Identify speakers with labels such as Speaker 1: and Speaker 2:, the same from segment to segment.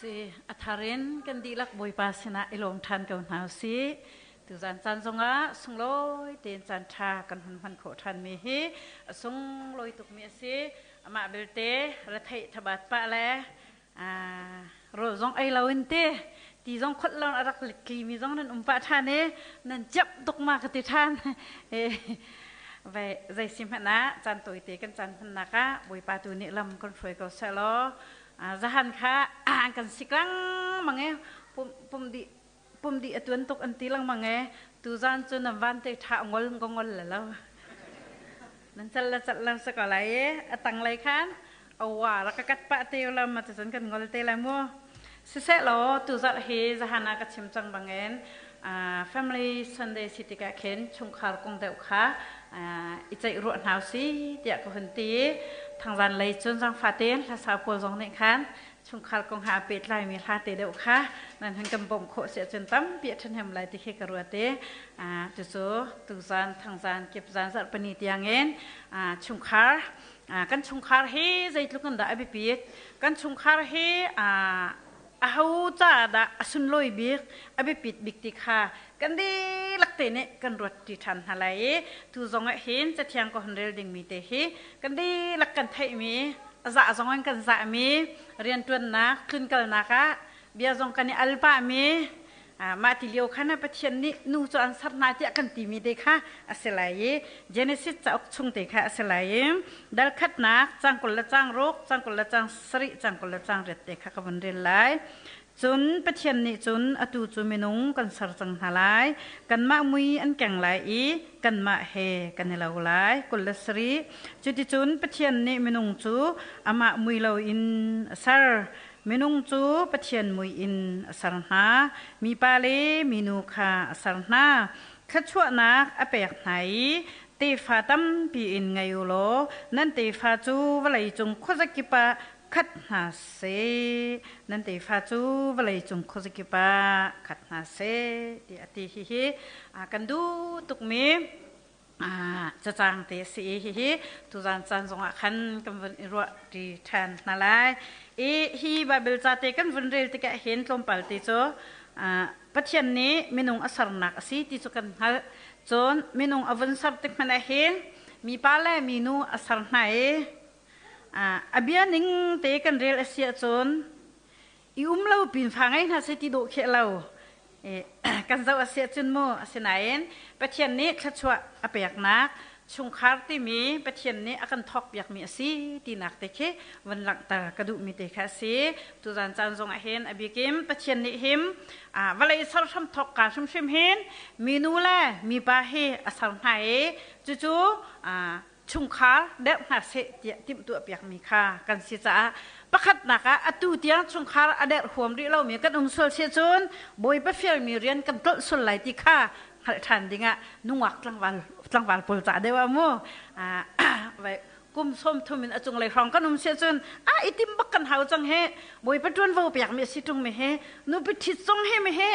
Speaker 1: Si a thar in kan dihlak Bawipa sinah i lawm ṭhan ko hna usih. Tuzan caan zongah sunglawi tein caan ṭha kan hun hman khawh ṭhanmi hi a sunglawi tukmi a si. Amah belte retheih thabat pah le rawl zong ei lo in ti ti zong kholh lo a rak tlimi zong nan um pah ṭhan i nan ciap tuk ma ka ti ṭhan. Vai zei si hmanh ah caan tawite kan caan hmannak ah Bawipa tu nih lam kan hruai ko seh law zahan kha an kan sik lengmang i pum dih pum dih a tuan tuk an ti lengmang i tuzan cu nan van te ṭha ngol ka ngol le lo nan cal le cal lo si ko lai i a tanglei khan awa rak ka kat pah te lo ma cun kan ngol te lai mu siseh law tuzarh hi zahan ah ka chim cang bangin family Sunday si tikah khin chungkhar kong deuh kha i ceih ruah hna si tiah ka hun ti. Thangzan lei cun zangfa tein hlasa pawl zong nih khan chungkhar kong ha pehtlaimi hla te deuh kha nan hun kan bawmh khawh si ahcun tampi a ṭhahnem lai ti khi ka ruat i cucu tuzan thangzan kipzan zarhpini tiangin chungkhar kan chungkhar hi zeitluk in dah a biapit, kan chungkhar hi aho caah dah a sunlawi bik, a biapit bik ti kha kan dihlak te nih kan ruat ṭi ṭhan hna lai i tu zong ah hin Cathiang ka hun rel dingmi te hi kan dihlak kan theihmi, a zah zong in kan zahmi, rianṭuannak tlunkalnak ah bia zong kan i al pahmi, mah ti lio khan Pathian nih nu cu an ser hna tiah kan timi te kha a si lai i Genesis cauk chung te kha a si lai i dal khatnak cang 20 le cang ruk, cang 20 le cang sarih, cang 20 le cang riat te kha ka vun rel lai. Cun Pathian nih cun, atu cu minung kan ser cang hna lai, kanmah mui an keng lai i kanmah he kan i lo lai. 27. Cuticun Pathian nih minung cu amah mui loin a ser. Minung cu Pathian mui in a ser hna. Mipa le minu kha a ser hna. Thluachuahnak a pek hna i tefa tampi in ngei u law nan tefa cu vawleicung khuazakip ah khat hna seh. Nan tefa cu vawleicung khuazakip ah khat hna seh, tiah a ti. Hihi kan duh tukmi cacang te a si i hihi tuzan caan zongah khan kan vun i ruah ṭi ṭhan hna lai. I hi Baibal ca te kan vun rel tikah hin tlawmpal te cu Pathian nih minung a sernak a si ti cu kan hngalh. Cun minung a vun ser tik hmanh ah hin mipa le minu a ser hna i a bia ning te kan rel a si ahcun i um lo pin fa ngei hna seh ti dawh kheh lo kan zoh a si ahcun mu. Asinain Pathian nih thluachuah a peknak chungkhar timi Pathian nih a kan thawkpiakmi a si tinak te khi van langhter ka duhmi te kha a si. Tuzan caan zong ah hin a bikim Pathian nih him vawlei ser hram thawk ka hrimhrim hin minu le mipa hi a ser hna i cucu chungkhar derh hna seh tiah timhtuah piakmi kha kan si caah pakhatnak ah atu tiang chungkhar a derh huam rih lomi kan um sual si cun Bawipa fialmi rian kan tlolh sual lai ti kha hngalh ṭhan dingah nungak tlangval tlangval pawl ca deuh ah mu kum 30 in a cunglei hrawng kan um si cun a i tim bak kan hau cang he. Bawipa ṭuanvo pekmi a si ṭung mi he, nupi ṭhit zong he mi he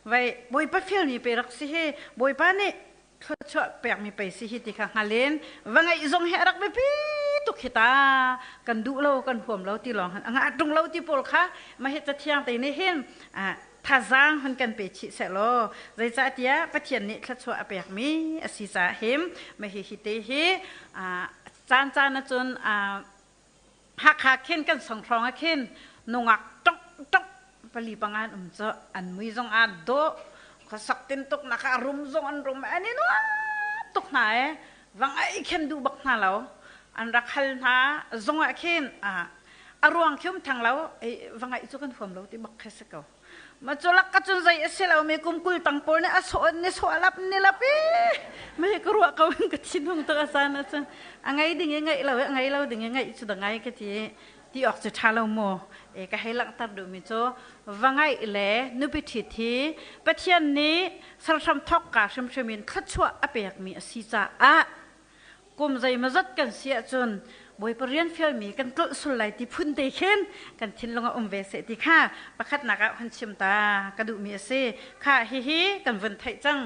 Speaker 1: vai Bawipa fialmi pe rak si he, Bawipa nih thluachuah pekmi pei si hi ti kha hngalin va ngeih zong hi a rak biapi tuk hi ta. Kan duh lo, kan huam lo ti lawng han a ngah ṭung lo ti pawl kha mah hi cathiang te nih hin thazaang hun kan pe chih seh law, zeicahtiah Pathian nih thluachuah a pekmi a si caah him mah hi hi te hi caan caan ahcun Hakha khin kan song hrawng ah khin nungak ṭong ṭong pali panga an um cu. An mui zong aa dawh, khuasak tin tuk nak ah rum zong an rum, an i nuam tuk hna e. Va ngaih khin duh bak hna lo. An rak hal hna zong ah khin a ruang khi um thang lo, va ngaih cu kan huam lo ti bak khi si ko. Ma cu lak ka cun zei a si lo mi kum 20 tang pawl nih a sawh ni sawh lap ni lap i ma hi ka ruah ko in ka thinhung tuk. A caan ah cun a ngei ding i ngeih lo i a ngei lo ding i ngeih cu da ngai ka ti ti awk cu ṭha lo mu e. Ka hei langhter duhmi cu va ngaih le nupi ṭhit hi Pathian nih serhram thawkka hrimhrim in thluachuah a pekmi a si caah kum zeimawzat kan si ahcun Bawipa rian fialmi kan tlolh sul lai ti phun te khin kan thinlung a um ve seh ti kha pakhatnak ah hun chim ta ka duhmi a si. Kha hihi kan vun theih cang,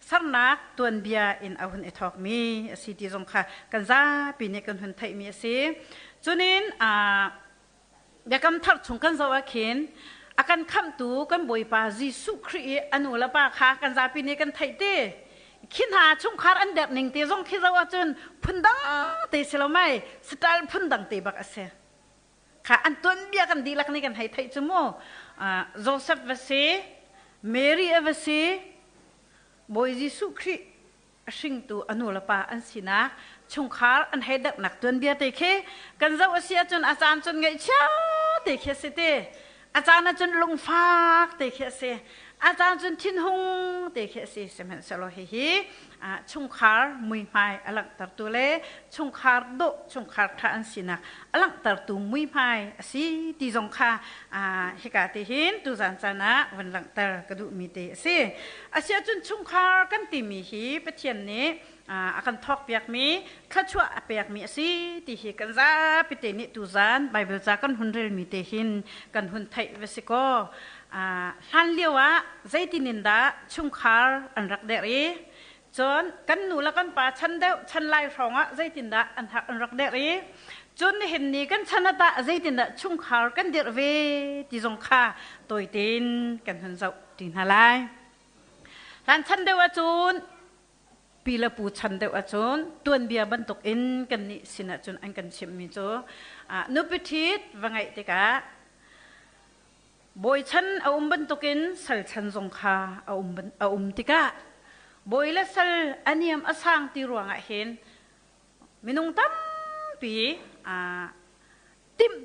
Speaker 1: sernak tuanbia in a hun i thawkmi a si ti zong kha kan zapi nih kan hun theihmi a si. Cunin Biakam Thar chung kan zoh ah khin A kan khamhtu kan Bawipa Jesuh Khrih i a nu le pa kha kan zapi nih kan theih ti. Khi hna chungkhar an derh ning te zong khi zoh ahcun phundang te si lo mei, style phundang te bak a si. Kha an tuanbia kan dihlak nih kan hei theih cu mu. Joseph va si, Mary a va si, Bawi Jesuh Khrih a hringtu a nu le pa an sinak chungkhar an hei derhnak tuanbia te khi kan zoh a si ahcun a caan cun ngaihchia te khi a si te. A caan ahcun lungfak te khi a si. A caan cun thinhung te khi a si. Sihmanhsehlaw hihi chungkhar muihmai a langhtertu le chungkhar dawh, chungkhar ṭha an sinak a langhtertu muihmai a si ti zong kha hika te hin tuzan caan ah van langhter ka duhmi te a si. Asiahcun chungkhar kan timi hi Pathian nih a kan thawkpiakmi thluachuah a pekmi a si ti hi kan zapi te nih tuzan Bible ca kan hun relmi te hin kan hun theih va si kaw hlan lio ah zeitin in dah chungkhar an rak derh i cun kan nu le kan pa chan deuh chan lai hrawng ah zeitindah an an rak derh i cun nihin ni kan chan ah tah zeitindah chungkhar kan dirh ve ti zong kha tawi tein kan hun zoh ti hna lai. Hlan chan deuh ahcun pi le pu chan deuh ahcun tuanbia bantuk in kannih sin ahcun an kan chimhmi cu nupi ṭhit va ngeih tikah bawi chan a um bantukin sal chan zong kha a um tikah bawi le sal a niam a sang ti ruangah hin minung tampi timh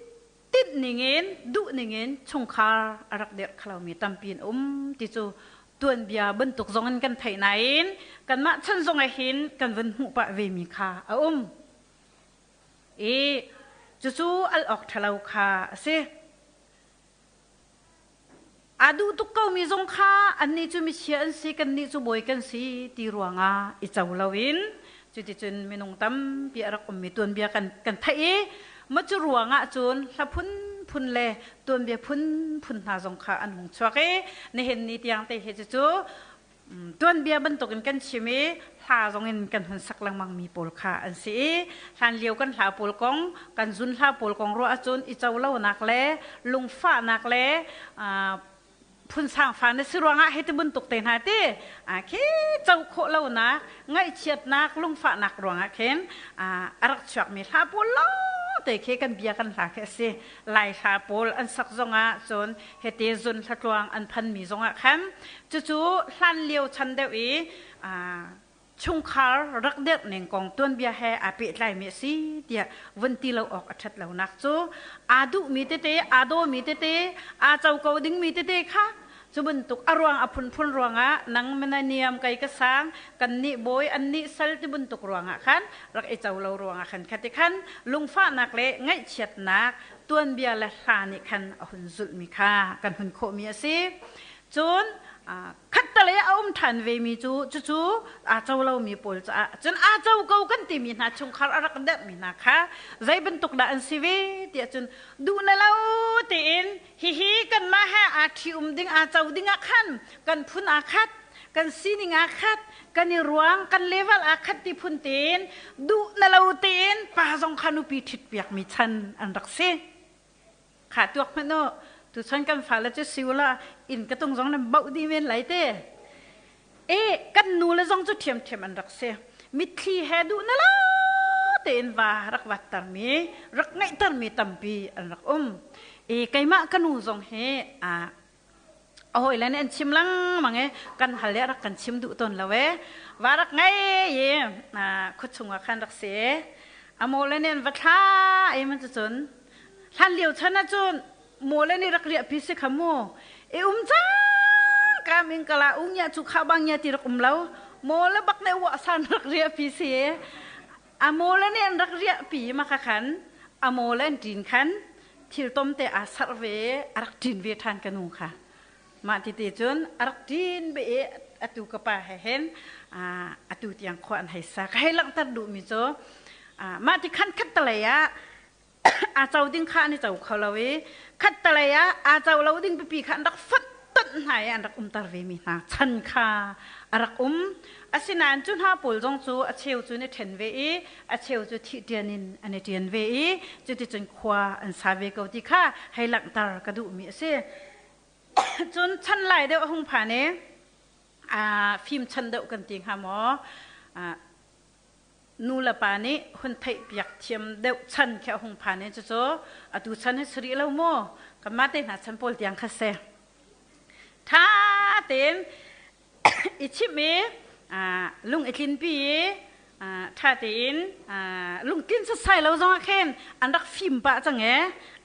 Speaker 1: tinh ningin duh ningin chungkhar a rak dirh khalomi tampi an um ti cu tuanbia bantuk zong in kan theih nain kanmah chan zong ah hin kan vun hmuh pah ve mi kha a um i cucu al awk ṭhalo kha a si. Aa duh tuk komi zong kha annih cu michia an si, kannih cu bawi kan si ti ruangah i co loin cuticun minung tampi a rak ummi tuanbia kan theih i maw cu ruangah cun hla phunphun le tuanbia phunphun hna zong kha an hung chuak i nihin ni tiang te hi cucu tuanbia bantukin kan chim i hla zongin kan hun sak lengmang mi pawl kha an si i hlanlio kan hla pawl kong kan zun hla pawl kong ruah ahcun i co lonak le lungfahnak le phunsang fa na si ruangah hei ti bantuk te hna ti khi co khawh lonak ngaihchiatnak lungfahnak ruangah khin a rak chuakmi hla pawl lawng te khi kan bia kan hla khi a si. Lai hla pawl an sak zongah cun hete zun hlatluang an phanmi zongah khan cucu hlan lio chan deuh i chungkhar rak derh ning kong tuanbia he aa pehtlaimi a si tiah vun ti lo awk a ṭhat lonak cu aa duhmi tete, aa dawmi tete, aa co ko dingmi tete kha cu bantuk a ruang a phunphun ruangah nang mananiam kei ka sang kan nih bawi an nih sal ti bantuk ruangah khan rak i co lo ruangah khan khati khan lungfahnak le ngaihchiatnak tuanbia le hla nih khan a hun zulhmi kha kan hun khawhmi a si. Cun khattelei a um ṭhan vemi cu cucu aa co lomi pawl caah cun aa co ko kan timi hna chungkhar a rak derhmi hna kha zei bantuk dah an si ve tiah cun duh na lo tiin hihi kanmah he aa ṭhi-um ding aa co ding ah khan kan phun aa khat kan sining aa khat kan i ruang kan level aa khat ti phun tein duh na lo tein pa zong kha nupi ṭhitpiakmi chan an rak si. Kha tuak hmanh u, tuchan kan fale cu si ula inn ka tung zong nan boh dih men lai te. E kan nu le zong cu ṭhiamṭhiam an rak si. Mitthli he duh na lo tein va rak vattermi, rak ngeihtermi tampi an rak um. E keimah ka nu zong hi a a hawile nih an chim lengmang i kan hal i a rak kan chim duh tawn lo e va rak ngei i khuachung ah khan rak si a mawle nih an va thla i man cun hlan lio chan ah cun mawle nih rak riah pi si kha mu i um cang ka min kala ungya chu kha bang ya ti rak um lo mawle bak ne wa san rak riah pi si a mawle nih an rak riah pi ma kha khan a mawle an ṭin khan thil tom te aa sarh ve a rak ṭin ve ṭhan ka nu kha mah ti te cun a rak ṭin be i atu ka pa he hin atu tiang khua an hei sa ka hei langhter duhmi cu mah ti khan khat talei ah aa co ding kha an i co kho lo i khat talei ah aa co lo ding pipi kha an rak fonh tonh hna i an rak umter ve mi hna chan kha a rak um. Asinain cu hna pawl zong cu a cheu cu an i ṭhen ve i a cheu cu thih ṭian in an i ṭian ve i cuticun khua an sa ve ko ti kha hei langhter ka duhmi a si. Cun chan lai deuh a hung phan i fim chan deuh kan ti hnga maw? Nu le pa nih hun theih piak thiam deuh chan khi a hung phan i cucu atu chan hi si rih lo maw? Kanmah te hna chan pawl tiang kha si. Ṭha tein i chimh i lung i tlinpi i ṭha tein lungtlin setsai lo zongah khin an rak fim pah cang i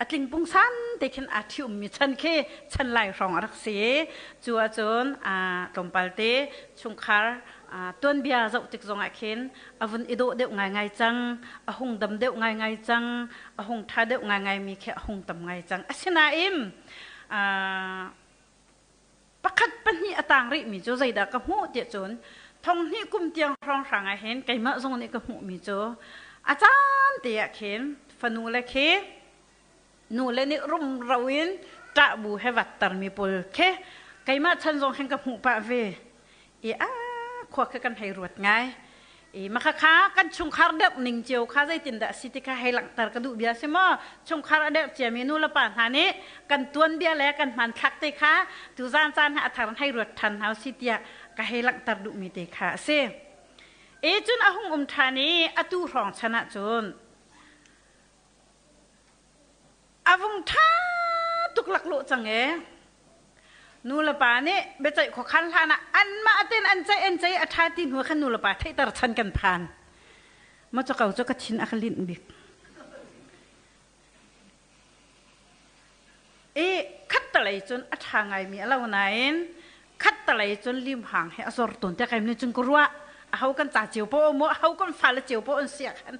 Speaker 1: a tling pungsan te khin aa ṭhiummi chan khi chan lai hrawng a rak si. Cu ahcun tlawmpal te chungkhar tuanbia zoh tik zongah khin a vun i dawh deuh ngaingai cang, a hung dam deuh ngaingai cang, a hung ṭha deuh ngaingaimi khi a hung tam ngai cang. Asinain Pakhat pahnih a tang rihmi cu zeidah ka hmuh tiah cun thonghnih kum tiang hrawnghrang ah hin keimah zong nih ka hmuhmi cu a caan te ah khin fanu le khi nu le nih rumro in ṭah bu he vattermi pawl khi keimah chan zong hin ka hmuh pah ve i a khua khi kan hei ruat ngai. I makhakha kan chungkhar deuh ning cio kha zeitindah a si ti kha hei langhter ka duh bia si maw? Chungkhar a deuh ciami nu le pa hna nih kan tuanbia le kan hmanthlak te kha tuzaan caan ah a thar in hei ruat ṭhan hna usih tiah ka hei langhter duhmi te kha a si. E cun a hung um ṭhan i atu hrawng chan ahcun A vung ṭha tuk laklawh cang ee. Nu le pa nih biaceih khuakhan hlan ah anmah tein an ceih an ceih a ṭha ti hnu khan nu le pa theihter chan kan phan. Ma cu ko cu ka thin a ka linh bik. I khattalei cun a ṭha ngaimi a lo nain khattalei cun limhang he a zor tawn tiah kai nih cun ka ruah. Aho kan ca cio poah maw aho kan fale cio poah an si ah khan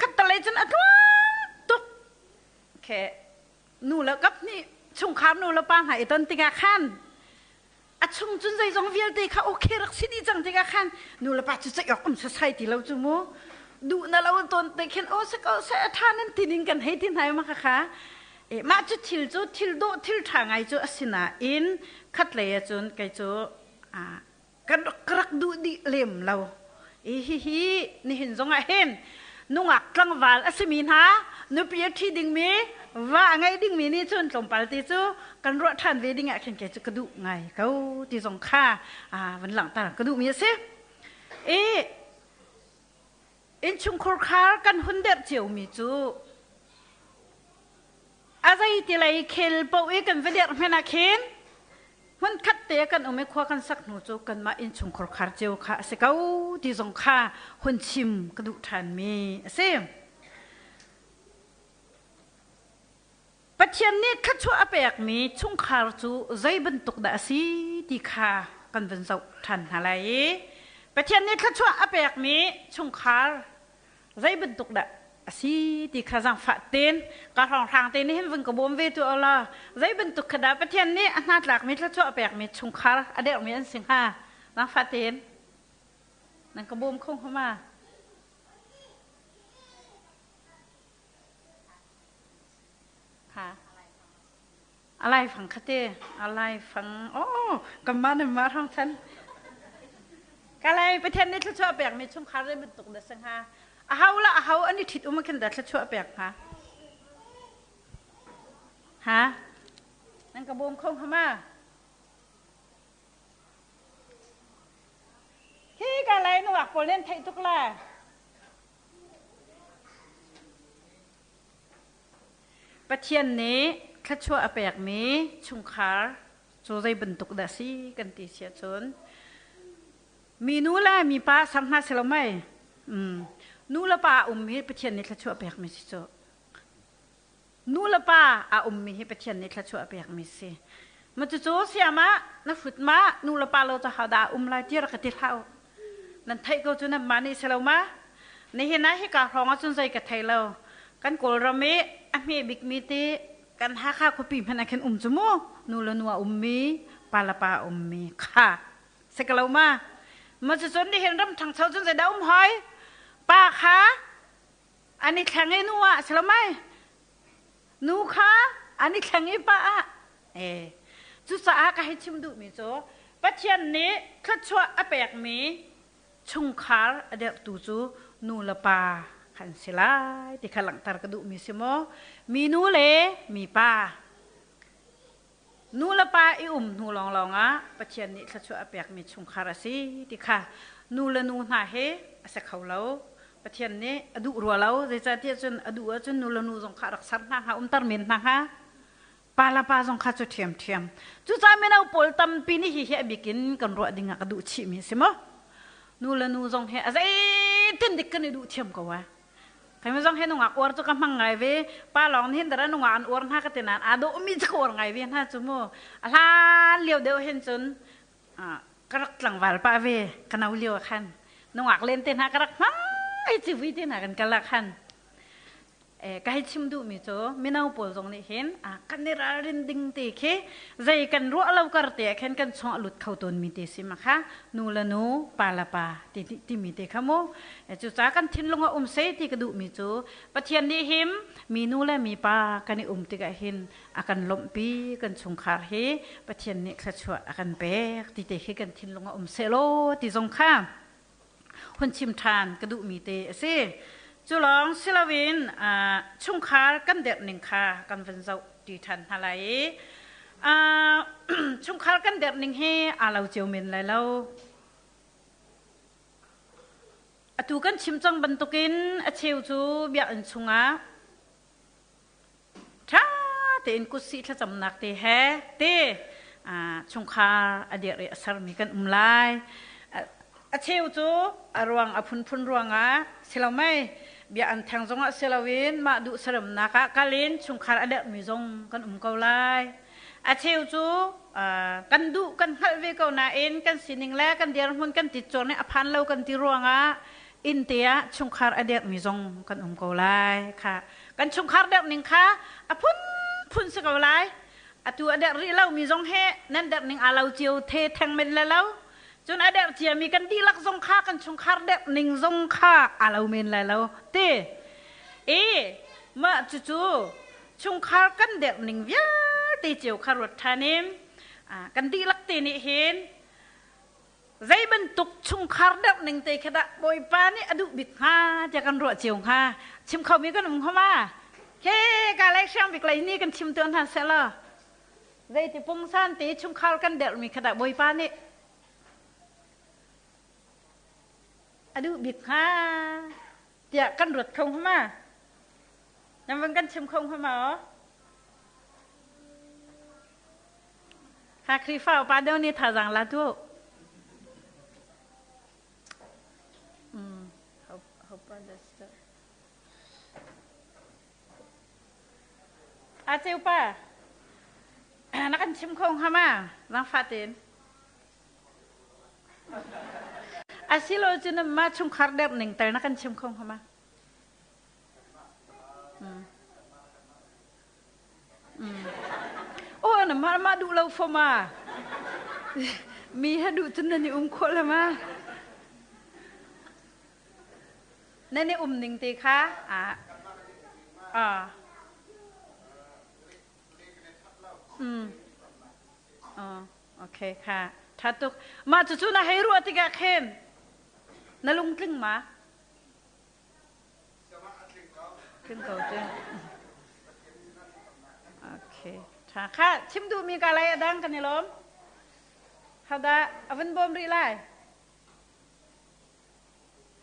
Speaker 1: Khattalei cun a tluang tuk. Khe nu le kap nih chungkhar nu le pa hna i ton tikah khan a chung cun zeizong vialte kha okay rak si dih cang tikah khan nu le pa cu ceih awk um sasai ti lo cu mu duh na lo ton te khin o se ko se a tha nan tinin kan hei ti hna ma kha kha e mah cu thil cu thil dawh thil tha ngai cu asinain khatlei ahcun kei cu kan rak duh dih lem lo. I hihi nihin zongah hin nungak tlangval a simi hna nupi a ṭhi dingmi va a ngei dingmi nih cun tlawmpal te cu kan ruah ṭhan ve ding ah khin kei cu ka duh ngai ko ti zong kha van langhter ka duhmi a si. I innchungkhur khar kan hun derh ciomi cu a zei ti lei khel paoh i kan va derh hmanh ah khin hmunkhat te kan um i khua kan sak hnu cu kanmah innchungkhar khar cio kha a si ko ti zong kha hun chim ka duh ṭhanmi a si. Pathian nih thluachuah a pekmi chungkhar cu zei bantuk dah a si ti kha kan vun zoh ṭhan hna lai i Pathian nih thluachuah a pekmi chungkhar zei bantuk dah a si ti kha zaangfah tein ka hrawnghrang te nih hin vun ka bawm ve tu la zei bantuk kha dah Pathian nih a hnatlakmi thluachuah pekmi chungkhar a dermi an si hnga zaangfah tein nan ka bawm kho hnga ma ha alai fang khate alai fang oh kamma ne ma rang chan kalai pathian nih thluachuah pek mi chungkhar zei bantuk dah si hnga a hau la a hau an i ṭhit um khin dah thluachuah pek hnga ha nan ka bawm kho hnga ma hi ka lai nuak pawl nen theih tuk la Pathian nih thluachuah a pekmi chungkhar cu zei bantuk dah si kan ti si ahcun minu le mipa ser hna si lo mei? Nu le pa a um hi Pathian nih thluachuah pekmi si cu. Nu le pa a ummi hi Pathian nih thluachuah pekmi si. Ma cucu siam ah na hrut ma nu le pa lo cu hodah um lai ti rak ka ti hlah u. Nan theih ko cu nanmah nih si lo ma? Nihin ah hika hrawng ahcun zei ka thei lo. Kan Kawlram i a hme bikmi ti kan Hakha khuapi hmanh ah khin um cu mu. Nu le nu a ummi, pa le pa a ummi kha. Si ka lo ma? Ma cucun nihin ram ṭhangcho cun zeidah um hoi? Pa kha an i thleng i nu ah si lo mai? Nu kha an i thleng i pa ah. Eh, cucaah ka hei chim duhmi cu Pathian nih thluachuah a pekmi chungkhar a derhtu cu nu le pa kan si lai ti kha langhter ka duhmi si maw? Mi nu le mi pa. Nu le pa i um hnu lawnglawng ah Pathian nih thluachuah a pekmi chungkhar a si ti kha nu le nu hna he a si kho lo. Pathian nih a duh rua lo. Zeicahtiah cun a duh ahcun nu le nu zong kha a rak ser hna hnga, umter men hna hnga. Pa le pa zong kha cu ṭhiamṭhiam. Cucaah mino pawl tampi nih hihi a bik in kan ruah ding ah ka duh chihmi a si maw? Nu le nu zong hi a zeitin dik kan i duh thiam ko ai. Keimah zong hi nungak uar cu ka hmang ngai ve. Pa lawng nih hin dara nungak an uar hna ka ti nain aa dawhmi cu ka uar ngai ve hna cu mu. A hlan lio deuh hin cun ka rak tlangval pah ve ka no lio ah khan. Nungak len te hna ka rak hmang ai civui te hna kan kal ah khan. Ka hei chim duhmi cu mino pawl zong nih hin kan i ralrin ding te khi zei kan ruah lo kar te ah khin kan chung a lut kho tawnmi te si ma kha nu le nu pa le pa ti timi te kha mu. Cucaah kan thinlung a um seh ti ka duhmi cu Pathian nih him mi nu le mi pa kan i um tikah hin a kan lawmhpi kan chungkhar hi Pathian nih thluachuah a kan pek ti te khi kan thinlung a um seh law ti zong kha hun chim ṭhan ka duhmi te a si. Cu lawng si loin chungkhar kan derh ning kha kan van zoh ṭi ṭhan hna lai i chungkhar kan derh ning hi aa lo cio men lai lo. Atu kan chim cang bantukin a cheu cu biakinn chungah ṭha tein kutsih thlacamnak te he te chungkhar a dirh i a sermi kan um lai. A cheu cu a ruang a phunphun ruangah silomei bia an theng zongah siloin mah duh seremnak ah kal in chungkhar a derhmi zong kan um ko lai. A cheu cu kan duh kan hngalh ve ko nain kan sining le kan dirhmun kan titcawr nih a phan lo kan ti ruangah inn te ah chungkhar a derhmi zong kan um ko lai kha. Kan chungkhar derh ning kha a phunphun si ko lai. Atu a derh rih lomi zong he nan derh ning aa lo cio the theng men le lo. Cun a derh ciami kan dihlak zong kha kan chungkhar derh ning zong kha aa lo men lai lo ti. E mah cucu chungkhar kan derh ning vialte cio kha ruat ṭhan in kan dihlak te nih hin zei bantuk chungkhar derh ning te khi dah Bawipa nih a duh bik hnga tiah kan ruah cio hnga. Chim khomi kan um hnga ma? He ka lei hriang bik lei ni kan chim tuan hna seh law. Zeiti pungsan te chungkhar kan derhmi kha dah Bawipa nih a duh bik hnga tiah kan ruat kho hnga ma? Nan van kan chim kho hnga ma? Kha Khrihfa upa deuh nih thazaang la tu. A ceu pa, na kan chim kho hnga ma? Zaangfah tein. Asilo cun ma chungkhar derh ning tal na kan chim kho hnga ma? Oh, na mah mah duh lo fom ah. Mi he duh cun nan i um khawh le ma. Nan i um ning te kha a a Okay kha tha tuk. Mah cucu na hei ruah tikah khin na lungtling ma? Tling ko cu. Okay. Tha kha chim duhmi ka lai adang kan i lawm. Hada avun bawm rih lai.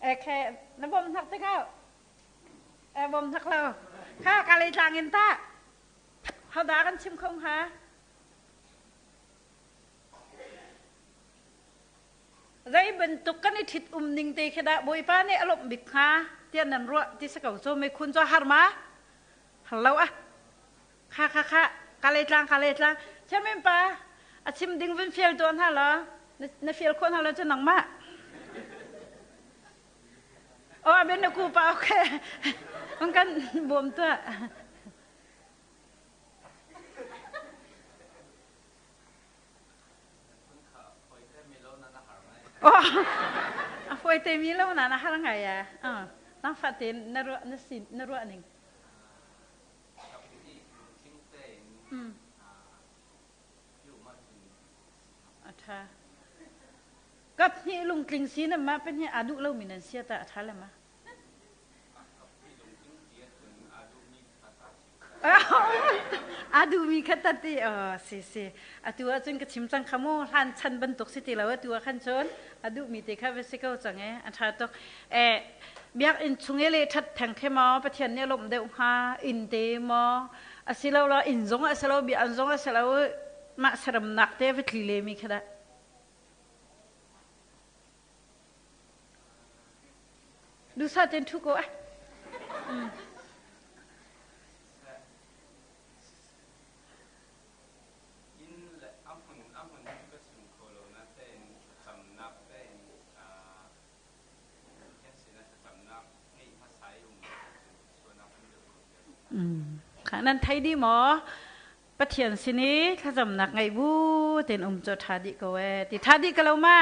Speaker 1: Okay, na bawm hnak te kau. E bawm hnak lo. Kha ka lei tlang in ta. Hada kan chim khong ha. Zei bantuk kan i ṭhit um ning te khi dah Bawipa nih a lawmh bik hnga tiah nan ruah ti si ko cu mikhun cu a har ma? Har lo ah. Kha kha kha ka lei tlang ka lei tlang. Chairman pa a chim ding vun fial tuah hna law na fial khawh hna lo cu nangmah. Oh aben na ku pa okay. Ang kan bawm tuah. A fawi mi lo na na har ngai ya. Nang fa te na ruah na sin na ruah ning. A tha. Kap hnih lungtling si na ma pen hi a duh lo mi nan sia ta a tha le ma. A duhmi kha tati si si. Atu ahcun ka chim cang kha mu hlan chan bantuk si ti lo atu ah khan cun a duhmi te kha va si ko cang e a ṭha tuk. E biakinn chung i le ṭhat theng khi maw Pathian nih a lawmh deuh hnga inn te maw asilo lo inn zong a si lo biakinn zong a si lo mah saramnak te va tli lemi kha dah. Dusa ten ṭhu ko ah.
Speaker 2: Inn le a hmun a hmun cu ka chim kho lo natein thlacamnak tein Pathian sinah thlacamnak ngeih hmasa i um ahcun sualnak kan deuh kho tiah
Speaker 1: Kha nan thei dih maw? Pathian sin i thlacamnak ngeih bu tein um cu ṭha dih ko ee. Ti ṭha dih ka lo ma?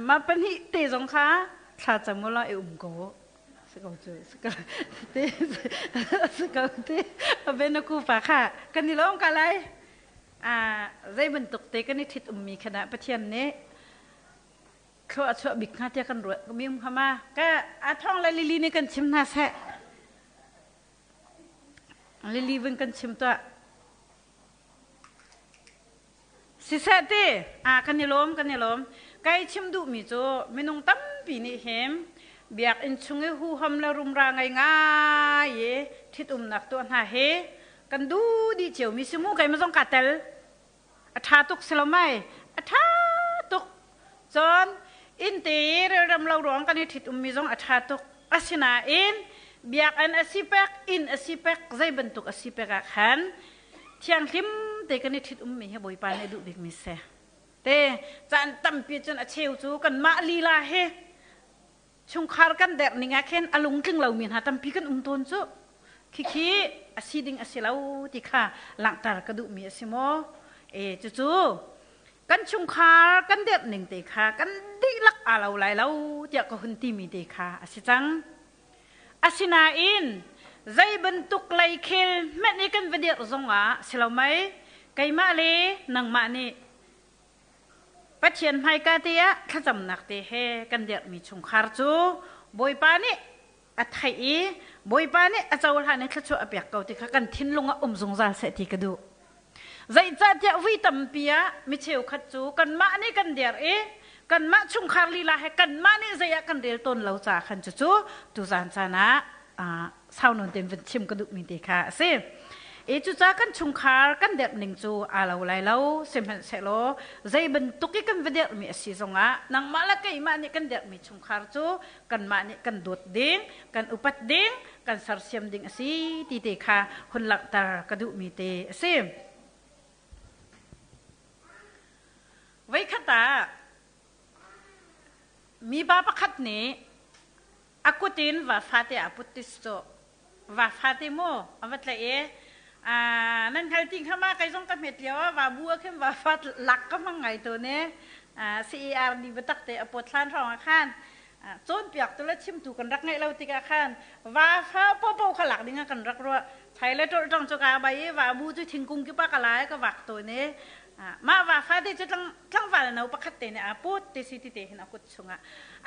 Speaker 1: Mah pahnih te zong kha thlacam u law i um ko. Si ko cu si ko te si ko te ben ku pa kha kan i lawm ka lai. Zei bantuk te kan i ṭhit ummi kha dah Pathian nih thlua a chuah bik hnga tiah kan ruah mi um hama ka a thong le lili nih kan chim hna seh lili vun kan chim tuah siseh ti a kan i lawm kan i lawm kai chim duhmi cu minung tampi nih him biakinn chung i huham le rumra ngai ngai i ṭhitumnak tuah hna hi kan duh dih cio mi si mu keimah zong kaa tel a ṭha tuk si lo mai a ṭha tuk cun inn te i relrem lo ruang kan i ṭhit ummi zong a ṭha tuk asinain biakinn a si pek inn a si pek zei bantuk a si pek ah khan thianghlim te kan i ṭhit ummi hi Bawipa nih a duh bikmi si te caan tampi cun a cheu cu kanmah lila hi chungkhar kan derh ning ah khin a lungtling lomi hna tampi kan um tawn cu khikhi a si ding a si lo ti kha langhter ka duhmi a si maw e cucu kan chungkhar kan derh ning te kha kan dihlak aa lo lai lo tiah ka hun timi te kha a si cang asinain zei bantuk lei khel hmenh i kan va dirh zongah si lo mei keimah le nangmah nih Pathian hmaika te ah thlacamnak te he kan dirhmi chungkhar cu Bawipa nih a theih i Bawipa nih a cohlan i thluachuah a pek ko ti kha kan thinlung ah um zungzal seh ti ka duh. Zeicahtiah vui tampi ah mi cheukhat cu kanmah nih kan der i kanmah chungkhar lila he kanmah nih zei ah kan rel tawn lo caah khan cucu tuzan caan ah sau nawn tein vun chim ka duhmi te kha a si. E cucaah kan chungkhar kan derh ning cu aa lo lai lo sihmanhsehlaw zei bantuk i kan va derhmi a si zongah nangmah le keimah nih kan derhmi chungkhar cu kanmah nih kan dawt ding, kan upat ding, kan sersiam ding a si ti te kha hun langhter ka duhmi te a si. Voikhat ah mipa pakhat nih a kut in va fate a put tis cu va fate mu a va tlaih i nan hngal ti kha ma kai zong ka hmet lio ah va bu ah khin va fat lak ka hmang ngai tu ne CER ni biatak te a pawt hlan hrawng ah khan cawnpiak tu le chimtu kan rak ngeih lo tikah khan va fa popo kha lak ding ah kan rak ruah chai le ṭolh ṭong cu ka bai i va bu cu thingkung kip ah ka lai ka vak tu ne mah va fate cu tlangval no pakhat te nih a put ti si ti te hin a kut chungah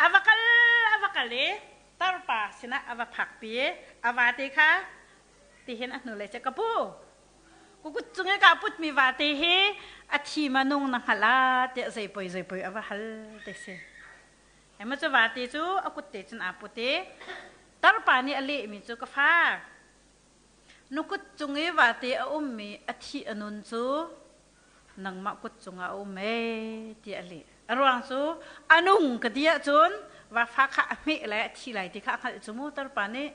Speaker 1: a va kal a va kal i tarpa sinah a va phakpi i a vate kha ti hin a hnulei cu ka pu ku kut cung i ka putmi vate hi a thi ma nung na hngalh a tiah zei poi zei poi a va hal ti si ema cu vate cu a kut te cun aa put i tarpa nih a lehmi cu ka fa nu kut cung i vate a ummi a thi a nun cu nangmah kut cungah a um ee tiah a leh. A ruang cu a nung ka ti ahcun vafa kha a hmeh lai a thi lai ti kha a hngalh cu mu tarpa nih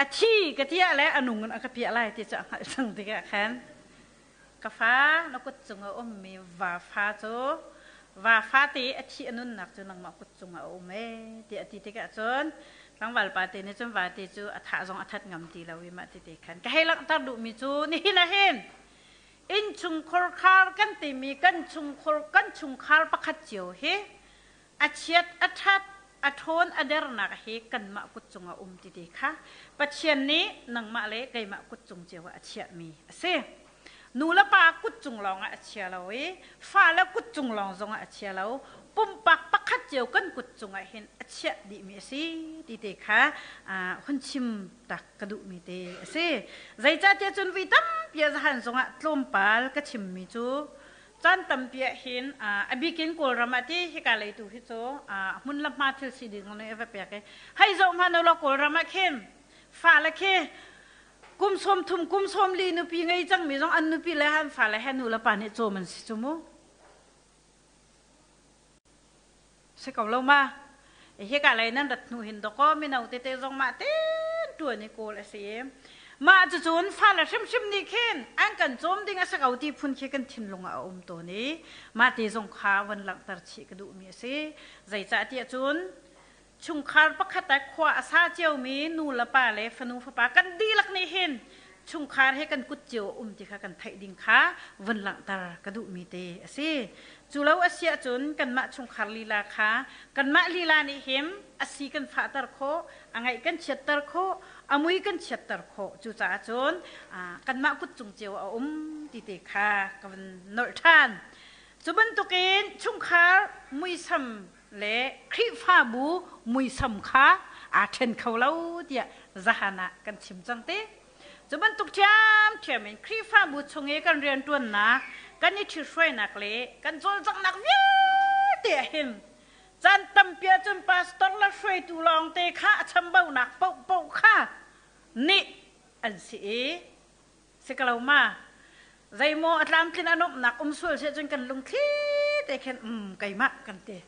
Speaker 1: a thi ka ti ah le a nung in a ka piah lai ti cu a hngalh cang tikah khan ka fa na kut cungah a ummi vafa cu vafa te a thi a nunnak cu nangmah kut cungah a um ee tiah a ti tikah cun tlangval pa te nih cun vate cu a thah zong a that ngam ti lo i mah ti te khan ka hei langhter duhmi cu nihin ah hin innchungkhar khar kan timi kan chungkhar kan chungkhar pakhat cio hi a chiat a ṭhat a ṭhawn a dernak hi kanmah kut cungah um ti ti kha Pathian nih nangmah le keimah kut cung cio ah a chiahmi a si. Nu le pa kut cung lawngah a chia lo i fa le kut cung lawng zongah a chia lo. pumpak pakhat cio kan kut cungah hin a chiah dihmi a si ti te kha hun chim tak ka duhmi te a si. Zeicahtiah cun vui tampi ah zahan zongah tlawmpal ka chimmi cu caan tampi ah hin a bikin Kawlram ah ti hika lei tu hi cu hmun le hma thil si ding nih a va pek i hei zoh hmanh ulaw Kawlram ah khin fale khi kum 30 kum 40 nupi ngei cangmi zong an nupi le an fale he nu le pa nih cawm an si cu mu. Si ko lo ma? Hika lei nan rat hnu hin dawkaw mino tete zong mah ten ṭuan i kawl a si i mah cucun fale hrimhrim nih khin an kan cawm ding a si ko ti phun khi kan thinlung ah a um tawn i mah te zong kha von langhter chih ka duhmi a si. Zeicah tiah cun chungkhar pakhat ah khua a sa ciomi nu le pa le fanu fapa kan dihlak nih hin chungkhar he kan kut cio um ti kha kan theih ding kha vun langhter ka duhmi te a si. Cu lo a si ahcun kanmah chungkhar lila kha kanmah lila nih him a si kan fahter khawh, a ngaih kan chiatter khawh, a mui kan chiatter khawh. Cucaah cun kanmah kut cung cio a um ti te kha ka vun nolh ṭhan. Cu bantukin chungkhar muisam le Khrihfabu muisam kha aa ṭhen kho lo tiah zahan ah kan chim cang te. Cu bantuk ṭhiamṭhiam in Khrihfabu chung i kan rianṭuannak, kan i ṭhithruainak le kan cawlcanghnak vialte ah hin caan tampi ahcun pastor le hruaitu lawngte kha a chambaunak paohpaoh kha nih an si i si ko lo ma? Zeimaw a tlamtlin a nuamhnak um sual si ahcun kan lungthli te khin um keimah kan ti.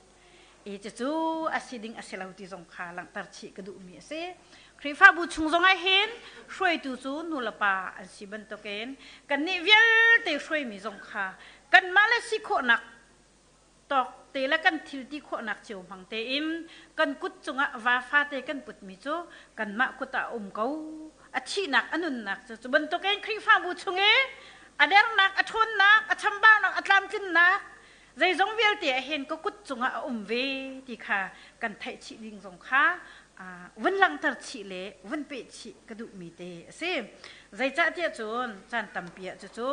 Speaker 1: I cucu a si ding a si lo ti zong kha langhter chih ka duhmi a si. Khrihfabu chung zong ah hin hruaitu cu nu le pa an si bantukin kannih vialte hruaimi zong kha kanmah le si khawhnak tawk te le kan thil ti khawhnak cio hmang tein kan kut cungah va fate kan putmi cu kanmah kut ah a um ko. A thihnak a nunnak cu cu bantukin Khrihfabu chung i a dernak, a ṭhawnnak, a chambaunak, a tlamtlinnak zeizong vialte ah hin ka kut cungah a um ve ti kha kan theih chih ding zong kha vun langhter chih le vun peh chih ka duhmi te a si. Zeicahtiah cun caan tampi ah cucu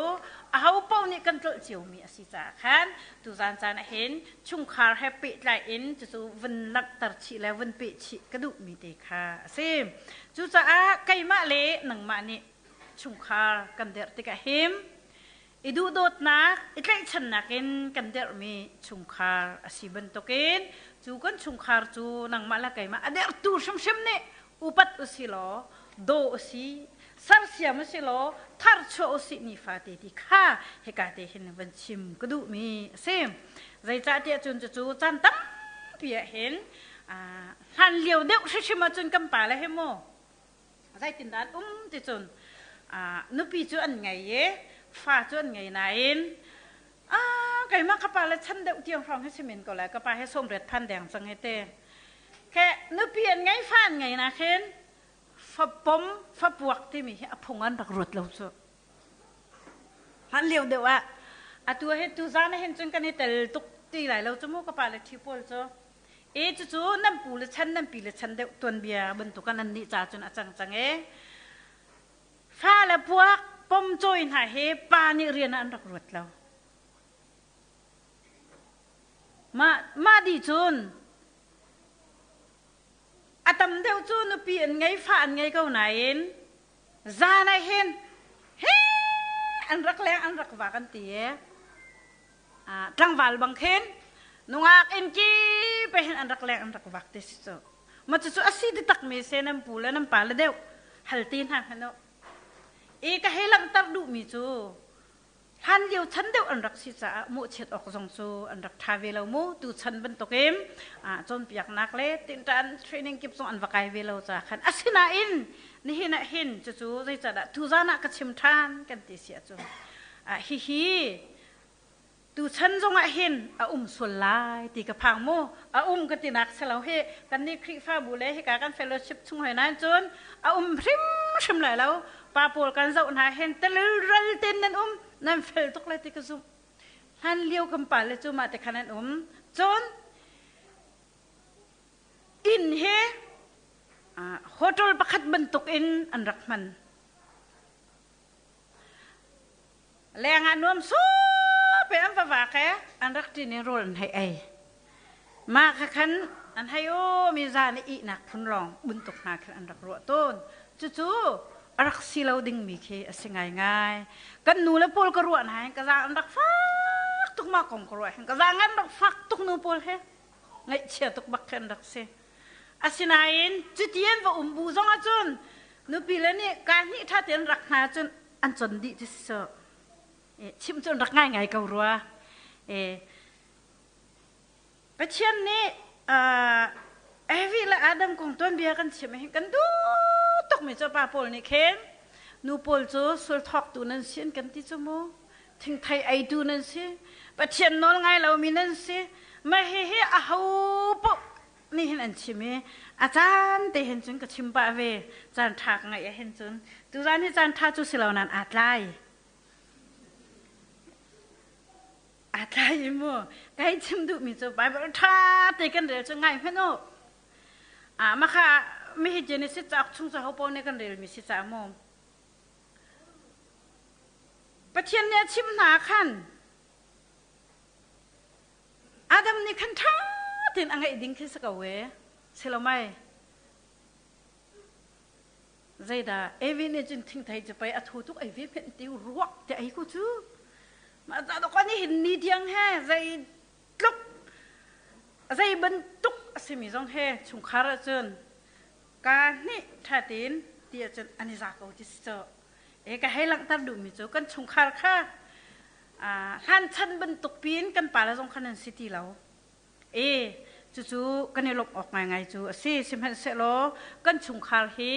Speaker 1: aho paoh nih kan tlolh ciomi a si caah khan tuzaan caan ah hin chungkhar he pehtlai in cucu vun langhter chih le vun peh chih ka duhmi te kha a si. Cucaah keimah le nangmah nih chungkhar kan derh tikah hin i duhdawtnak, i tlaihchannak in kan derhmi chungkhar a si bantukin cu kan chungkhar cu nangmah le keimah a derhtu hrimhrim nih upat usi law, daw usi, sersiam usi law, tharchuah usih nifate ti kha hika te hin van chim ka duhmi a si. Zeicahtiah cun cucu caan tampi ah hin hlan lio deuh hrimhrim ahcun kan pa le he mu zeitindah an um ti cun nupi cu an ngei i fa cu an ngei nain keimah ka pa le chan deuh tiang hrawng hi simin ko lai ka pa he 80 phan deng cang he te ke nupi an ngei fa an ngei na khin fa pom fa puak timi hi a phung an rak ruat lo cu hlan lio deuh ah atu he tu zan hin cun kan i tel tuk ti lai lo cu mu ka pa le thi pawl cu E cucu nan pu le chan nan pi le chan deuh tuanbia bantuk an nih ca cun a cang cang e. Fa le puak pom cawi hna he pa nih rian ah an rak ruat lo. Mah mah di cun a tam deuh cu nupi an ngei fa an ngei ko nain zan ah hin he an rak leng an rak vak an ti e. Tlangval bang khin nungak in ki pe hin an rak leng an rak vak ti si cu ma cucu a si ti tak mi se nan pu le nan pa le deuh hal ti hna hmanh u i ka hei langhter duh mi cu hlan lio chan deuh an rak si caah mawhchiat awk zong cu an rak ṭha ve lo mu tu chan bantukin cawnpiaknak le tinṭan training kip zong an va kai ve lo caah khan asinain nihin ah hin cucu zeicahdah tuzan ah ka chim ṭhan kan ti si ahcun hihi Tuchan zongah hin a um sual lai ti ka phang mu. A um ka tinak si lo hi kan nih Khrihfabu le hika kan fellowship chung hoi nain cun a um hrimhrim lai lo. Pa pawl kan zoh hna hin telral ten nan um nan fel tuk lai ti ka zumh. Hlan lio kan pa le cu mah te khan an um. Cun inn hi hotel pakhat bantuk in an rak hman. Leng ah nuam sup in an va vak i an rak ṭin i rawl an hei ei. Mah kha khan an hei o mi za nih ihnak phun lawng buntuk hna khan an rak ruah tawn. Cucu a rak si lo dingmi khi a si ngaingai. Kan nu le pawl ka ruah hna hin ka zaang an rak fak tuk ma kong ka ruah hin ka zaang an rak fak tuk nu pawl he ngaihchia tuk bak khi an rak si. Asinain cuti an va um bu zong ahcun nupi le nih ka hnih ṭha tein rak hna cun an con dih ti si so. Chim cu an rak ngaingai ko rua. Pathian nih Evi le Adam kong tuanbia kan chim hin kan duh tukmi cu pa pawl nih khin nu pawl cu sul thawktu nan si an kan ti cu mu thingthei eitu nan si Pathian nawl ngai lomi nan si mah hihi aho paoh nih hin an chim i a caan te hin cun ka chim pah ve caan ṭha ka ngeih ah hin cun tuzaan hi caan ṭha cu si lo nain aa tlai Aa tlai i mu kai chim duhmi cu Bible ṭha te kan rel cu ngai hmanh u. Ah makha mihi Genesis cauk chung cu hopo nih kan relmi si ca mu. Pathian nih a chim hna khan Adam nih khan ṭha tein a ngaih ding khi si ko e. Si lo mai. Zeidah Evi nih cun thingthei cu pei a thu tuk ei ve hmenh ti ruak te ei ku cu. Mah ta dok ani hin ni tiang he zei tluk zei bantuk a simi zong he chungkhar ahcun ka hnih ṭha tein ti ahcun an i za ko ti si cu. E ka hei langhter duhmi cu kan chungkhar kha hlan chan bantuk piin kan pale zong khan an si ti lo. E cucu kan i lawmh awk ngaingai cu a si. Sihmanhsehlaw kan chungkhar hi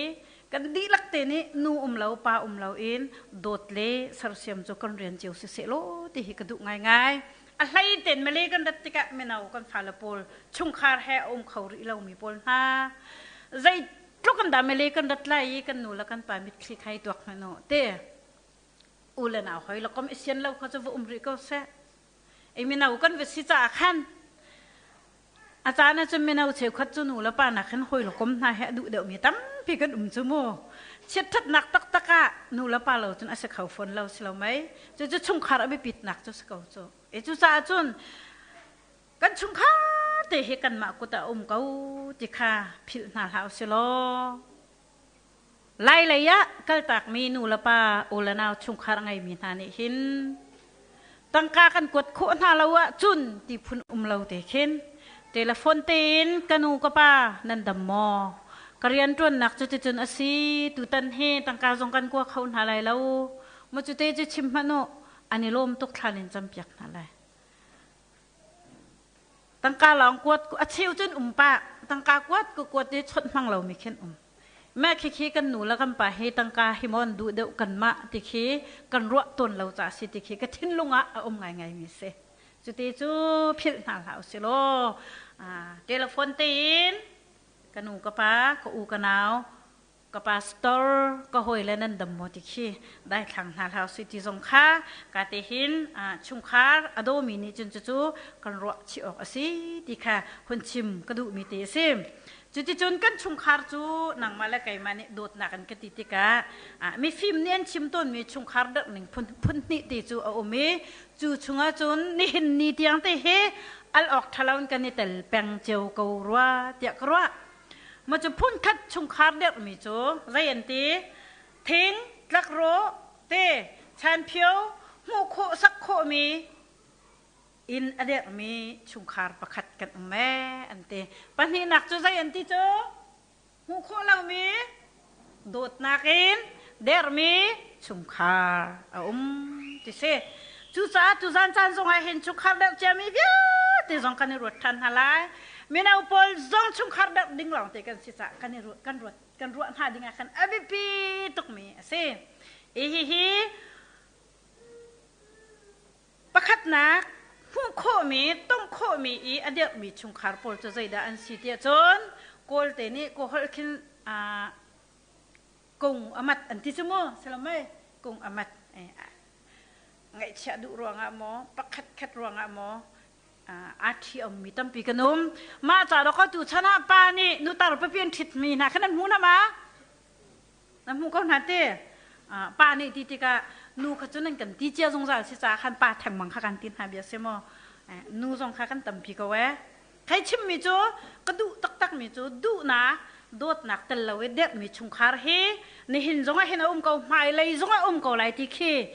Speaker 1: kan dihlak te nih nu um lo pa um lo in dawt le sersiam cu kan rian cio si seh law ti hi ka duh ngaingai. A hlei ten Malay kan rat tikah mino kan fale pawl chungkhar he a um kho rih lomi pawl hna zeitluk an dah Malay kan rat lai i kan nu le kan pa mitthli khai tuak hmanh u te u le nau hoi lakom i sian lo kha cu va um rih ko seh. I mino kan va si caah khan a caan ahcun mino cheukhat cu nu le pa nak hin hawi le kom hna he a duh deuhmi tampi kan um cu mu. Chiatṭhatnak taktak ah nu le pa lo cun a si kho fawn lo si lo mei. Cucu chungkhar a biapitnak cu si ko cu. E cucaah cun kan chungkhar te hi kanmah kut ah um ko ti kha philh hna hlah usih law. Lai lei ah kaltakmi nu le pa u le nau chungkhar ngeimi hna nih hin tangka kan kuat khawh hna lo ahcun ti phun um lo te khin telephone tein ka nu ka pa nan dam maw ka rianṭuannak cu ticun a si tutan hi tangka zong kan kua kho hna lai lo mu cute cu chim hmanh u an i lawm tuk thlan in campiak hna lai Tangka lawng kuat a cheu cun um pah tangka kuat ku kuat i chawnh hmang lomi khin um. Mah khikhi kan nu le kan pa hi tangka hi maw an duh deuh kanmah ti khi kan ruah tawn lo ca si ti khi ka thinlung ah a um ngaingai mi si. Cuti cu philh hna hlah usih law telephone tein ka nu ka pa ka u ka nau ka pastor ka hawile nan dam maw ti khi daithlang hna hlah usih ti zong kha ka te hin chungkhar a dawmi nih cun cucu kan ruah chih awk a si ti kha hun chim ka duhmi te a si. Cuticun kan chungkhar cu nangmah le keimah nih dawtnak an ka ti tikah mifim nih an chim tawnmi chungkhar darh ning phun phun hnih te cu a um i cu chungah cun nihin ni tiang te hi al awk ṭhalo in kan i tel peng cio ko rua tiah ka ruah. Maw cu phunkhat chungkhar derhmi cu zei an ti? Thing, tlakrawh, te, chanphio, hmuh khawh sak khawhmi inn a derhmi chungkhar pakhat kan um ee an ti. Pahnihnak cu zei an ti cu? Hmuh khawh lomi dawtnak in derhmi chungkhar a um ti si. Cucaah tuzan caan zong ah hin chungkhar derh ciami vialte zong kan i ruat ṭhan hna lai. Mino pawl zong chungkhar derh ding lawngte kan si caah kan i ruat kan ruat kan ruah hna ding ah khan a biapi tukmi a si. Hi hihi pakhatnak hmuh khawhmi, tongh khawhmi i a dirhmi chungkhar pawl cu zeidah an si tiah cun Kawlte nih kawholh khin kung a mat an ti cu mu silo mei kung a mat ngaihchiah duh ruangah maw pakhat khat ruangah maw aa ṭhi mi tampi kan um mah ca dawk tu chan ah pa nih nutar papi an ṭhit mi hna khan an hmu hna ma nan hmu ko hna te pa nih ti tikah nu kha cu nan kan ti cia zungzal si caah khan pa thengmang kha kan ti hna bia si maw nu zong kha kan tampi ko eh. Thei chimmi cu ka duh taktakmi cu duhnak dawtnak tel lo i derhmi chungkhar hi nihin zongah hin a um ko hmailei zongah a um ko lai ti khi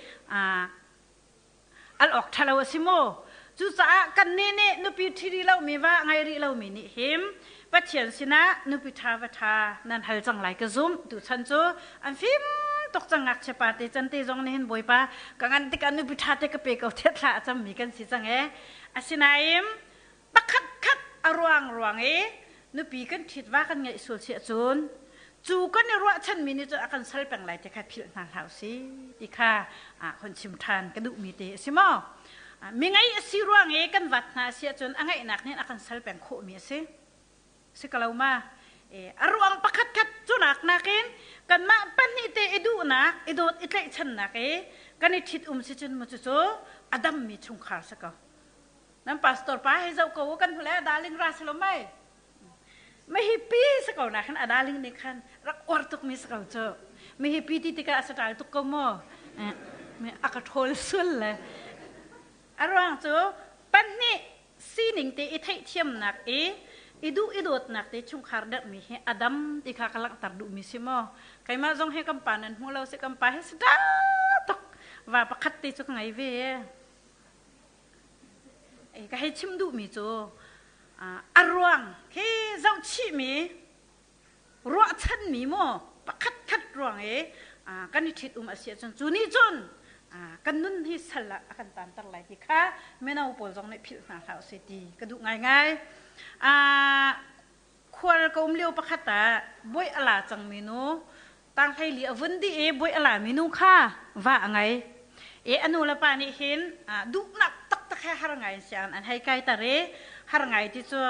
Speaker 1: al awk ṭhalo a si maw? Cucaah kannih nih nupi ṭhi rih lomi va ngei rih lomi nih him Pathian sinah nupi ṭha va ṭha nan hal cang lai ka zumh. Tuchan cu an fim tuk cang ngakchia pa te can te zong nih hin Bawipa ka ngan tikah nupi ṭha te ka pe ko tiah thla a cammi kan si cang ee. Asinain pakhat khat a ruang ruang i nupi kan ṭhit va kan ngeih sual si ahcun cu kan i ruahchanmi nih cun a kan sal peng lai ti kha philh hna hlah usih ti kha hun chim ṭhan ka duhmi te a si maw? Mi ngei a si ruang i kan vat hna a si ahcun a ngeihnak nih a kan sal peng khawhmi a si. Si ko lo ma? A ruang pakhat khat cunak nakin kanmah pahnih te i duhnak, i dawt, i tlaihchannak i kan i ṭhit um si cun mu cucu a dammi chungkhar si ko. Nan pastor pa hei zoh ko u kan hule a darling ra si lo mei. Mi hi pi si ko na khan a darling nih khan rak uar tuk mi si ko cu. Mi hi pi ti tikah a saṭal tuk ko maw? A ka ṭhawl sul le. A ruang cu pahnih sining te i theihthiamnak i i duh i dawtnak te chungkhar derhmi hi a dam ti kha ka langhter duhmi si maw? Keimah zong hi kan pa nan hmu lo si kan pa hi saṭal tuk va pakhat te cu ka ngei ve. Ka hei chim duhmi cu a ruang khi zohchihmi ruahchanmi maw pakhat khat ruang i kan i ṭhit um a si ahcun cu nih cun kan nun hi sal ah a kan taanter lai ti kha mino pawl zong nih philh hna hlah usih ti ka duh ngaingai. Khual ka um lio pakhat ah buai a la cangmi nu tanghlei li a vun dih i buai a lami nu kha va a ngei. I a nu le pa nih hin duhnak taktak he har ngai in sianginn an hei kaiter i har ngai ti cu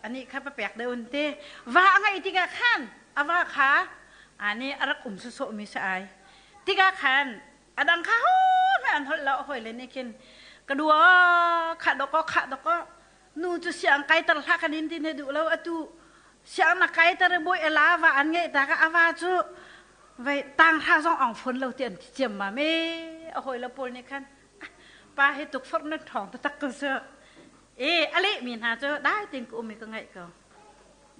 Speaker 1: anih kha papek deuh un ti. Va a ngeih tikah khan a va kha ani a rak um sawsawhmi si ai. Tikah khan a dang kha ho an holh lo a hawile nih khin ka dua khah dawkaw khah dawkaw nu cu siang kaiter hlah kan in ti ne duh lo atu siang na kaiter i bawi ala va an ngeih ta ka ava cu vei tang hra zong ong phun lo ti an ti ciam ma me a hawi le pawl nih khan pa hi tuk forh na ṭhawng taktak ko su e a leh mi hna cu dai tin ka um i ka ngaih ko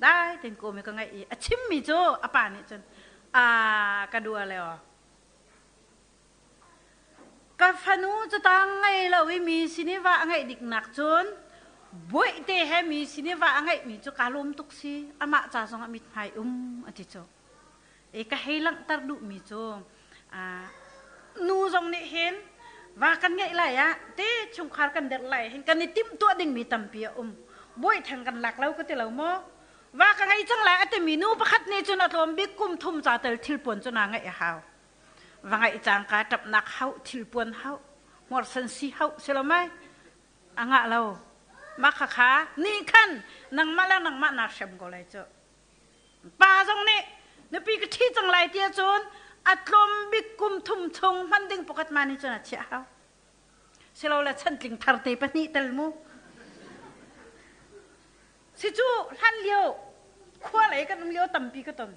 Speaker 1: dai tin ka um i ka ngaih i a chim mi cu a pa nih cun a ka dua le Ka fanu cu tang ngei lo i mi sin i va a ngeih diknak cun bawihte he mi sin i va a ngeihmi cu kaa lawm tuk si. Amah ca zongah mithmai um a ti cu. E ka hei langhter duhmi cu nu zong nih hin va kan ngeih lai ah te chungkhar kan derh lai hin kan i timhtuah dingmi tampi a um. Bawi theng kan lak lo ka ti lo maw? Va ka ngei cang lai a timi nu pakhat nih cun a tlawm bik kum thum ca tel thilpuan cu naa ngeih a hau. Va ngaih cangka ṭapnak hauh thilpuan hauh hmawrsan si hauh si lo mei a ngah lo mah khakha nih khan nangmah le nangmah naa hrem ko lai cu pa zong nih nupi ka ṭhi cang lai ti ahcun a tlawm bik kum thum chung hman ding pakhat ma nih cun a chiah hau silole chantling thar te pahnih tel mu si cu hlan lio khua lei kan um lio tampi ka ton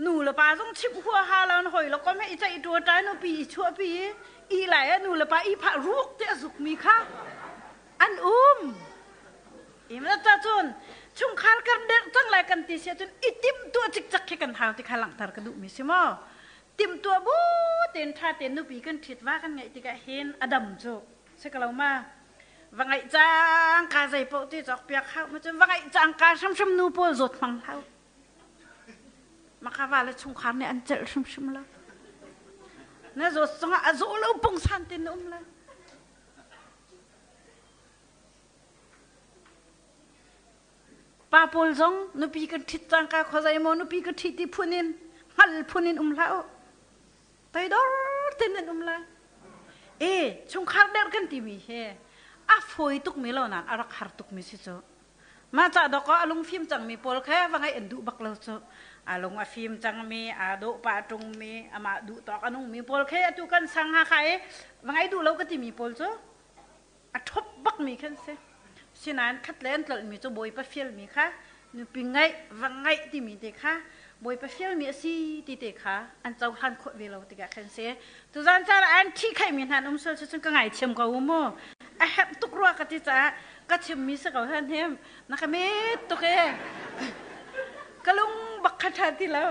Speaker 1: Nu le pa zong chimh huaha lo na hoi lo kom he i ceih ṭuan ṭai nupi i chuahpi i i lai ah nu le pa i phah ruk te a zukmi kha an um. Imna ta cun chungkhar kan derh cang lai kan ti si ahcun i timhtuah cikcak khi kan hau ti kha langhter ka duhmi si maw? Timhtuah bu tein ṭha tein nupi kan ṭhit va kan ngeih tikah hin a dam cu si ko lo ma? Va ngeih cang ka zei paoh ti cawk piak hau ma cun va ngeih cang ka hrimhrim nu pawl zawt hmang hau. Maka le chungkhar nih an celh hrimhrim lo. Na zawt zongah a zaw lo pungsan tin na um lo. Pa pawl zong nupi kan ṭhit cangka khuazei maw nupi ka ṭhit ti phun in hngal phun in um hlah u. Toidor tin an um lai. E chungkhar der kan timi hi a fawi tukmi lo nain a rak har tukmi si cu. Mah ca dawk ah a lungfim cangmi pawl kha va ngaih an duh bak lo cu. A lung a fim cangmi, aa dawh pah ṭungmi, amah duh tawk a nungmi pawl kha atu kan sang Hakha i va ngaih duh lo ka timi pawl cu a ṭhop bakmi khan si. Sinain khat le an tlolhmi cu Bawipa fialmi kha nupi ngaih, va ngaih timi te kha Bawipa fialmi a si ti te kha an cohlan khawh ve lo tikah khan si. Tuzan caan ah an ṭhihkhaihmi hna an um sual cu cun ka ngaithiam ko u mu. A herh tuk rua ka ti caah ka chimmi si ko hen him. Na ka met tuk e. Ka lung bak kha ṭha ti lo.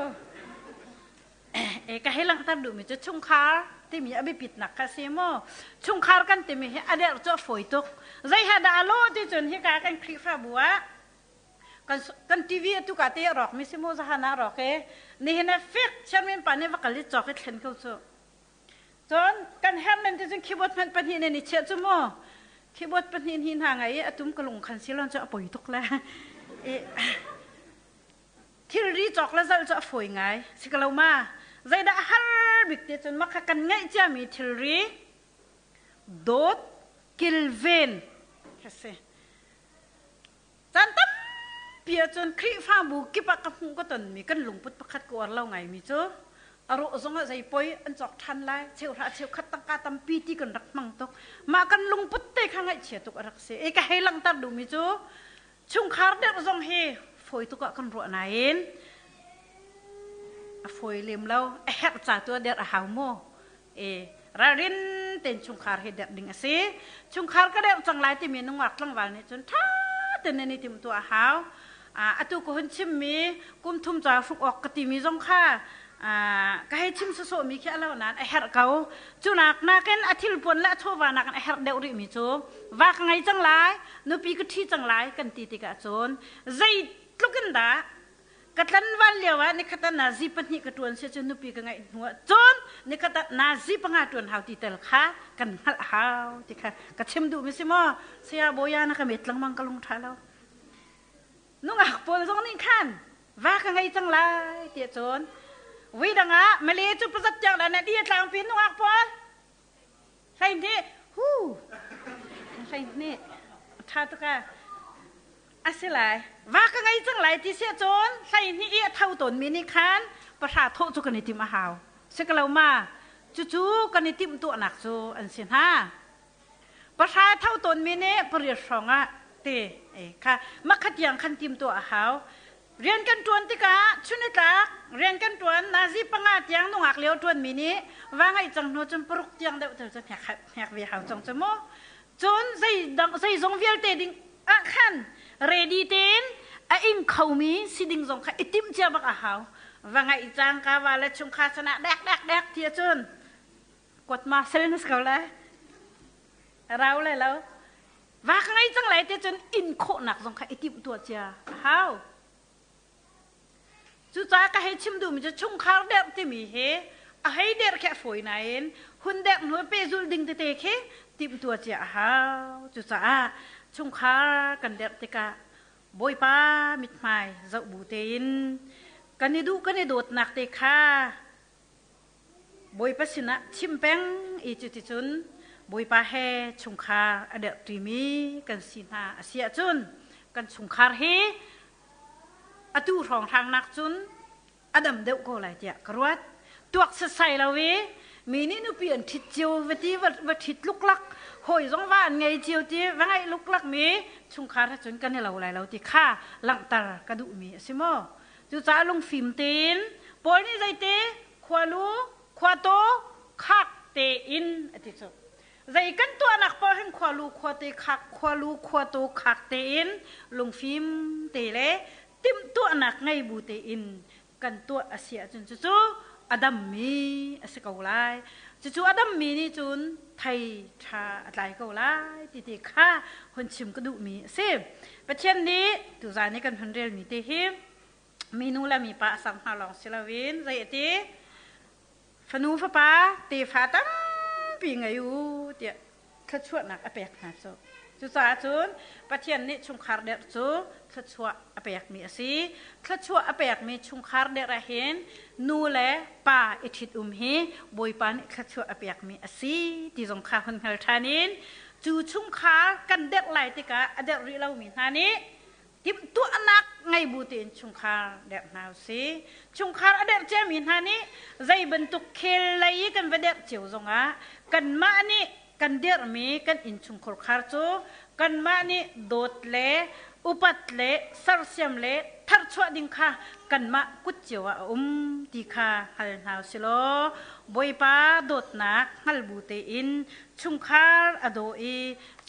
Speaker 1: E ka hei langhter duhmi cu chungkhar timi a biapitnak kha si mu. Chungkhar kan timi hi a derh cu a fawi tuk. Zei ha dah a lawh ti cun hika kan Khrihfabu ah kan TV atu ka te a rawk mi si mu zahan ah rawk e. Nihin ah fik chairman pa nih va kal i cawk i thlen ko cu. Cun kan herh men ti cun keyboard hmanh pahnih nen i chiah cu mu. Keyboard pahnih hni hna ngai i atum ka lung khan silon cu a poi tuk le. Thilri cawk le zalh cu a fawi ngai. Si ko lo ma? Zeidah a har bik ti cun makha kan ngeih ciami thilri dawt kilven ka si. Caan tampi ahcun Khrihfabu kip ah ka hmuh ka tonmi kan lungput pakhat ka uar lo ngaimi cu a rawh zong ah zei poi an cawk ṭhan lai cheuhra cheukhat tangka tampi ti kan rak hmang tuk. Mah kan lungput te kha ngaihchia tuk a rak si. E ka hei langhter duhmi cu chungkhar deuh zong hi fawi tuk ah kan ruah nain a fawi lem lo. A herh ca tu ah derh a hau mu. E ralrin tein chungkhar hi derh ding a si. Chungkhar ka derh cang lai timi nungak tlangval nih cun ṭha tein nan i timhtuah a hau. Atu ka hun chimmi kum thum ca hruk awk ka timi zong kha ka hei chim sawsawhmi khi a lo nain a herh ko. Cu nak nakin a thilpuan le a chawva nakin a herh deuh rihmi cu va ka ngei cang lai, nupi ka ṭhi cang lai kan ti tikah cun zeitluk in dah ka tlanval lio ah nikhat ah nazi pahnih ka ṭuan si cu nupi ka ngeih hnu ah cun nikhat ah nazi panga ṭuan hau ti tel kha kan hngalh hau ti kha ka chim duhmi si maw? Saya Bawia na ka met lengmang ka lung ṭha lo. Nungak pawl zong nih khan va ka ngei cang lai ti cun vui dang ah Malay cu pazat tiang la na di tlangpi nungak pawl hlei nih hu hlei nih ṭha tuk ah a si lai va ka ngei cang lai ti sia cun hlei hnih i a tho tawn mi nih khan pahra thawh cu kan i tim a hau si ko lo ma? Cucu kan i timh tuahnak cu an si hna. Pahra tho tawn mi nih pariat hrawng ah te kha makhat tiang khan tim tuah a hau. Rian kan ṭuan tikah chunitlak rian kan ṭuan nazi panga tiang nungak lio ṭuan mi nih va ngaih cang hnu cun paruk tiang deuh tel cu hnek ve hau cang cu mu. Cun zeidang zeizong vialte ding ah khan ready tein a ing khomi si ding zong kha i timh cia bak a hau. Va ngaih cang ka va le chungkhar sanah dek dek dek ti ahcun kuat ma sel na si ko lai. Rau lai lo. Va ka ngei cang lai te cun in khawhnak zong kha i timh tuah cia a hau. Cucaah ka hei chim duhmi cu chungkhar derh timi hi a hei derh khi a fawi nain hun derh hnu pehzulh ding tete khi timhtuah cia a hau. Cucaah chungkhar kan derh tikah Bawipa mithmai zoh bu tein kan i duh kan i dawtnak te kha Bawipa sinah chim peng i cuticun Bawipa he chungkhar a derhṭimi kan si hna a si ahcun kan chungkhar hi atu hrawnghrang nak cun a dam deuh ko lai tiah ka ruat. Tuak setsai lo i mi nih nupi an ṭhit cio va ti va ṭhit luklak hawi zong va an ngei cio ti va ngeih luklak mi chungkhar he cun kan i lo lai lo ti kha langhter ka duhmi a si maw? Cucaah lungfim tein Paul nih zeiti khualu khuataw khak tein a ti cu. Zei kan tuahnak paoh hin khualu khuate khak khualu khuataw khak tein lungfim te le timhtuahnak ngei bu tein kan tuah a si ahcun cucu a dammi a si ko lai. Cucu a dammi nih cun thei ṭha a tlai ko lai ti ti kha hun chim ka duhmi a si. Pathian nih tuzaan i kan hun relmi te hi minu le mipa a sang hna lawng si loin zei a ti fanu fapa tefa tampi ngei u tiah thluachuahnak a pek hna cu. Cucaah cun Pathian nih chungkhar derh cu thluachuah a pekmi a si. Thluachuah a pekmi chungkhar derh ah hin nu le pa i ṭhit-um hi Bawipa nih thluachuah a pekmi a si ti zong kha hun hngal ṭhan in cu chungkhar kan derh lai tikah a derh rih lomi hna nih timhtuahnak ngei bu tein chungkhar derh hna u si. Chungkhar a derh ciami hna nih zei bantuk khel lei i kan va derh cio zongah kanmah nih kan dirhmi kan innchungkhar khar cu kanmah nih dawt le upat le sersiam le Tharchuah ding kha kanmah kut cio ah a um ti kha hngal hna usih law Bawipa dawtnak hngal bu tein chungkhar a daw i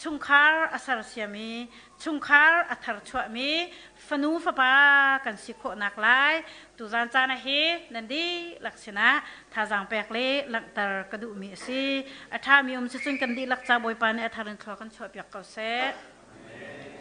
Speaker 1: chungkhar a sersiam i chungkhar a tharchuahmi fanu fapa kan si khawhnak lai tuzan caan ah hi nan dihlak sinah thazaang pek le langhter ka duhmi a si. A ṭhami um sicun kan dihlak ca Bawipa nih a thar in thlua kan chuahpiak ko seh.